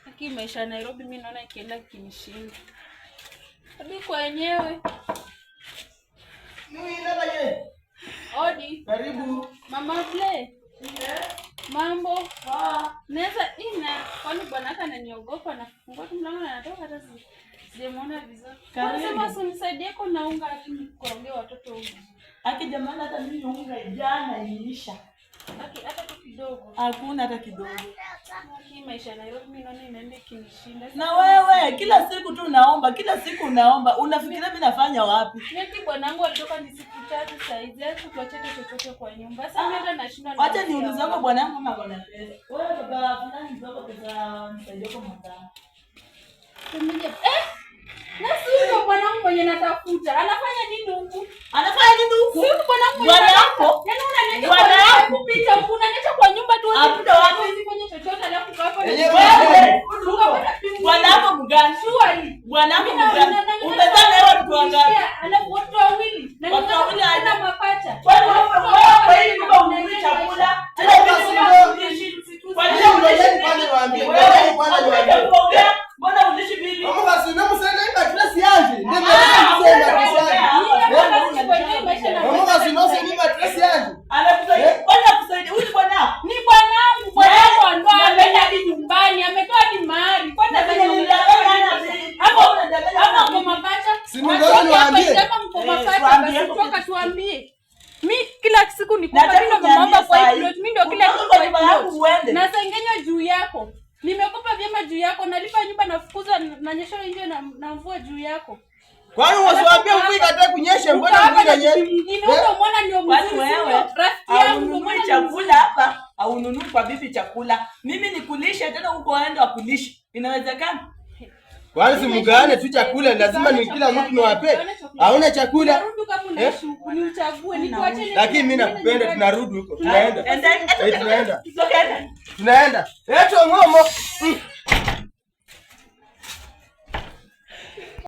Haki maisha ya Nairobi mimi naona ikienda kinishinda. Hadi kwa wenyewe. Odi. Karibu. Mama Ble. Mambo. Naweza ina kwani bwanaka ananiogopa na kufungua tu mlango na anatoka hata sijamuona vizuri. Karibu. Nasema usinisaidie kuna unga lakini kukorogea watoto uji. Aki jamani, hata mimi unga jana iliisha, Haki hata tu kidogo. Hakuna hata kidogo. Haki maisha ya Nairobi mimi naona inaenda ikinishinda. Na wewe kila siku tu unaomba, kila siku unaomba, unafikiria mimi nafanya wapi? Neti bwanangu alitoka ni siku 3 saizi, hatukuacha chochote kwa nyumba. Sasa mimi hata nashindwa na Wacha afya niulize wangu. kwa bwanangu kama ako na pesa. Wewe baba fulani mdogo pesa msaidie kwa mwenzangu. Tumeje? Eh! Na si huyo bwanangu mwenye natafuta. Anafanya nini huku? Anafanya nini huku? Si huyu bwanangu mwenye Bwana natafuta. yako? Yaani unaniacha Bwana kwa nyumba yako? kupita huku, unaniacha kwa nyumba tu. Akuta wapi? Huwezi fanya chochote alafu uko hapo na- Yenyewe Wewe, Ukapata pingu. bwana yako mgani? Surely. Bwana yako Mimi na- mgani? Umezaa na yeye watoto wangapi? Alafu watoto wawili. Na Watoto wawili na aje? mapacha. Kwani wewe kwa hii nyumba ununui chakula? Tena Basi mimi ulishi. Kwa nini Ngojeni ulishi kwanza bibi? niwaambie, Wewe, ngojeni kwanza niwaambie. hakuna kuongea. Mbona ulishi bibi? Mama kasi na musena matresi yanje. Ndio Ah, msema matresi hakuna yanje. kuongea. Mama kasi no sema matresi yanje. Anakusaidia. Kwani akusaidia? Huyu ni bwana. Ni bwanangu, bwanangu wa ndoa Na- ameenda hadi nyumbani, ametoa hadi mahari. Kwani Na anafanya vile nilidanganya na bibi. Hapo Unadanganya hapo na mko bibi. mapacha. Si ngoja niwaambie. Kama mko Eh, mapacha tuambie. basi toka tuambie. Mi kila siku ni Nataka mimi ndo mama kwa niambie hii plot, mimi ndo kila Utoke kitu kwa kwa hii nyumba yangu plot. uende. Nasengenya juu yako. Nimekopa vyema juu yako, nalipa nyumba, nafukuza nanyesha nje na mvua juu yako. Kwani wasiwaambie mvua ikatae kunyesha, mbona Ukaapa mvua na inanyesha? bibi mwingine, huyo mwana ndio Kwani mzuri, si wewe ndio? Rafiki yangu ndio haununui mwana ni chakula hapa, haununui kwa bibi chakula. Mimi nikulishe tena huko waende wakulishe. Inawezekana? Kwani si mgaane tu chakula, lazima ni kila mtu niwape. Hauna chakula. Narudi kama unaishi huku, niuchague, nikuache Lakini mimi nakupenda, tunarudi huko. Tunaenda. Ende- Eh, tunaenda. Tunaenda. Tunaenda. Eto ngomo.